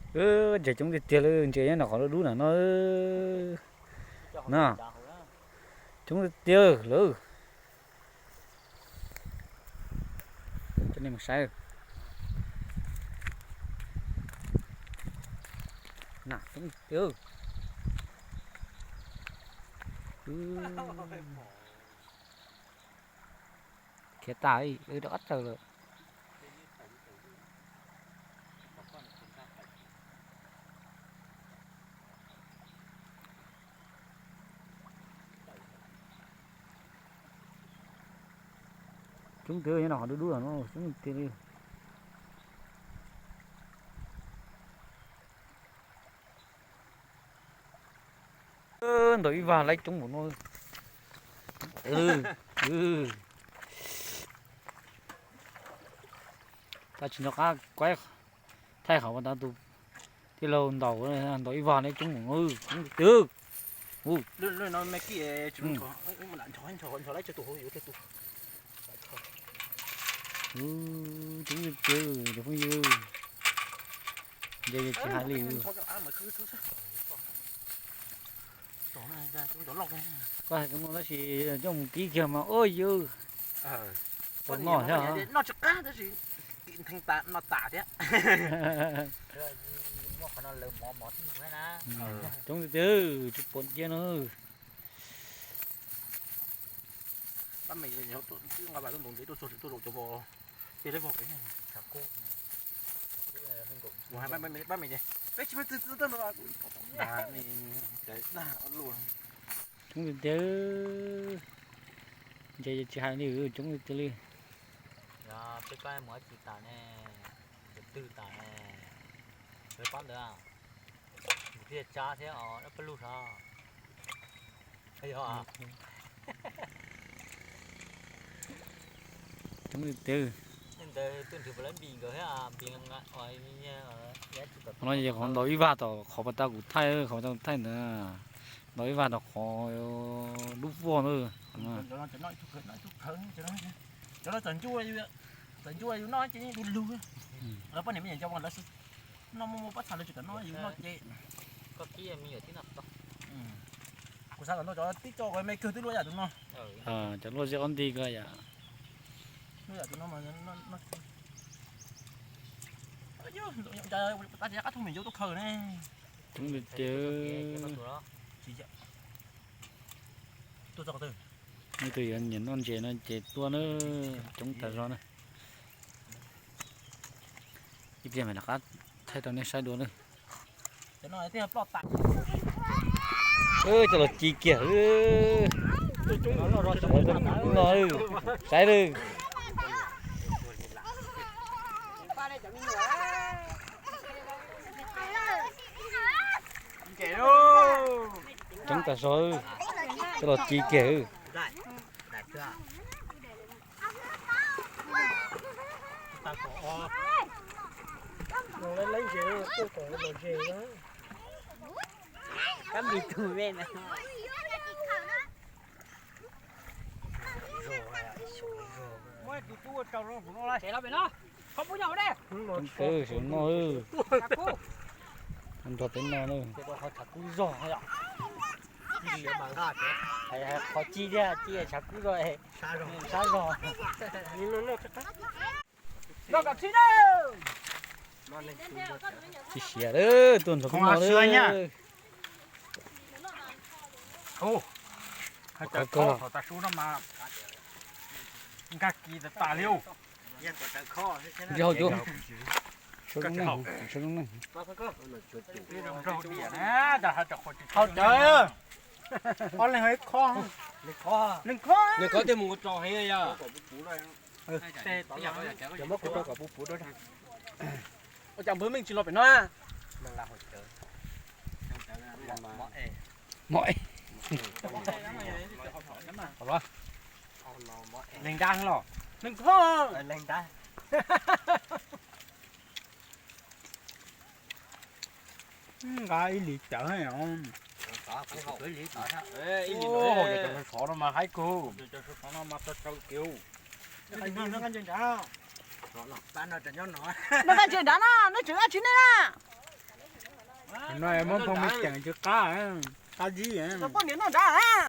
Ntses coob tiag tiag li, ntses nyob nram qhov dub dub nram no. No, coob tiag tiag lawm. Coj nej mus saib. Nam coob tiag. Khiav tas, wb rov qab raws lawm. Coob tiag, nyob no qhov dub dub no coob tiag li. Ntaus ib vag laib coob npaum no. Tab sis nco qab kuaib thaij qhov pas tas tus tij laug ntaus, ntaus ib vag laib coob npaum no, coob tiag. Coob tiag tiag cov phooj ywg, ntshe tsis hais li. Koj hais coob no tab sis coj mus kib kiag mas ua yus tau noj thiab. Noj tsis qab tab sis noj tas thiab. Coob tiag tiag, tsis pom cia no. Pab me nqa vas tuaj ntaus ntev tuaj txog txog tuaj zaum cov vos, ces lawv vog pem. Pab me ces peb tsis muaj txwj txwj txwj no. Coob tiag tiag, ntshe tsis hais li, coob tiag tiag li. Yog peb koj mus ua tsi tas ne, tus twg tas ne, lawv pab ntawd, tus thiaj tsab thiab os, pab lug hov. Coob tiag tiag. Qhov no ces qhov ntaus ib vag tom qhov pas tas kuv thaij, qhov pas tas kuv thaij ntawd, ntaus ib vag tom qhov dub vog ntawd. Cov no txawm ncuaj, txawm ncuaj yus noj ces yeej du lug. Lawv poj niam me nyuam nco lawv noj muaj muaj pab txha lawv tsis kam noj yus noj ces. Kuv xav kom ntaus cov tib co me kawg twb luaj yam tus no. Cov luaj zeb qab nti ko yom. Luaj yam tus no mas, tab sis qab thoob me yuav tuaj khaws ne. Coob tiag tiag. Tuaj txog qhov twg? Leej twg yuav nyiam noj ntses no ces tuaj na, coob tas zog na. Ib pliag mam rov qab thaij rau nej saib dua na. Cov los ci kiag. No, saib lawm. Coob tas zog, cov los ci kiag. Muab tus tub ua rau rau hauv no, tsev los pem no, kho pub nyob hauv dej. Coob kawg, sawv noj. Nrog peb noj na. Qhov ci thiab ci tshav kub zog, sab zog. Noj kom txhib na. Tsis siav lawm, tuaj nrog peb noj na. Nkag kis tas tas li. Hau cawv, ob leeg ib khob, leej khob, leej khob tej mus ua tso heev yog. Cov muab kuv rau kom puv puv rau. Ua cas npawg Meej tsis los pem no? Mos, leej nrab los, leej khob, leej nrab. Nqa ib lis cawv, cov sov no mas haib kawg. Noj nqaij ntses nrad no, nej tseem dab tsi nej na? No muab phoo me ceem tsis qab, qab zib. Poj niam noj nrad.